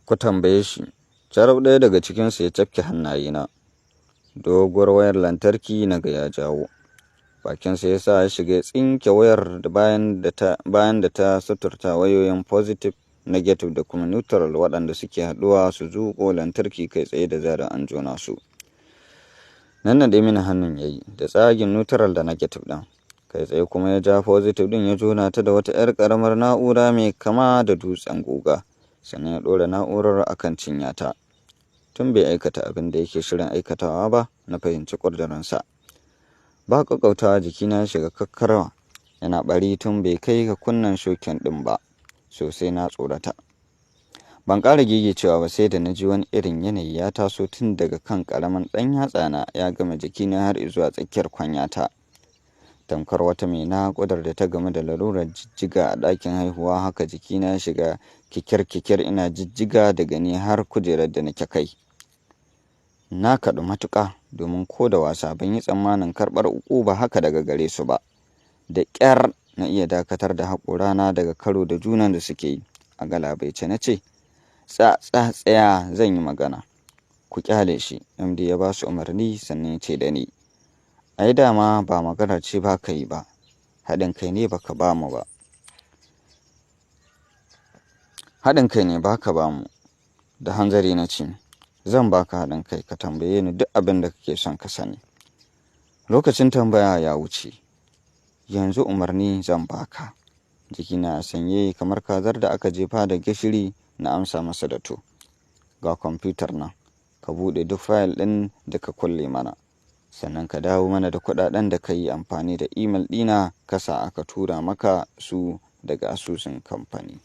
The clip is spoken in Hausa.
Ku tambaye shi. Carab ɗaya daga cikinsu ya cafke hannayena. Doguwar wayar lantarki na ga ya jawo. Bakinsa ya sa ya shiga ya tsinke wayar da bayan da ta suturta wayoyin positive, negative da kuma neutral, waɗanda suke haɗuwa su zuƙo lantarki kai tsaye da zarar an jona su. Nannaɗe mini hannun ya yi da tsagin neutral da negative ɗin. Kai tsaye kuma ya ja positive ɗin ya jona ta da wata 'yar ƙaramar na'ura mai kama da dutsen guga. Sannan ya ɗora na'urar akan cinyata. Tun bai aikata abin da yake shirin aikatawa ba, na fahimci ƙudurinsa. Ba ƙaƙƙautawa jikina ya shiga kakkarwa, yana ɓari tun bai kai ga kunnan shokin ɗin ba. Sosai na tsorata. Ban ƙara cewa ba sai da na ji wani irin yanayi ya taso tun daga kan ƙaramin ɗan yatsana ya gama jikina har zuwa tsakiyar kwanyata. Tamkar wata mai naƙudar da ta gamu da larurar jijjiga a ɗakin haihuwa, haka jikina ya shiga kikir-kikir, ina jijjiga daga ni har kujerar da nake kai. Na kaɗu matuƙa, domin ko da wasa ban yi tsammanin karɓar uƙuba haka daga gare su ba. Da ƙyar na iya dakatar da haƙorana daga karo da junan da suke yi. A galabaice na ce, "Tsaya, zan yi magana. Ku kyale shi," MD ya ba su umarni, sannan ya ce da ni, "Ai dama ba maganar ce ba ka yi ba, haɗin kai ne baka ba mu ba. Haɗin kai ne baka ba mu." Da hanzari na ce, "Zan baka haɗin kai, ka tambaye ni duk abin da kake son ka sani." "Lokacin tambaya ya wuce. Yanzu umarni zan baka." Jikina a sanye kamar kazar da aka jefa da gishiri na amsa masa da to. "Ga kwamfutar nan, ka buɗe duk fayil ɗin da ka kulle mana. Sannan ka dawo mana da kuɗaɗen da ka yi amfani da imel ɗina ka sa aka tura maka su daga asusun kamfani."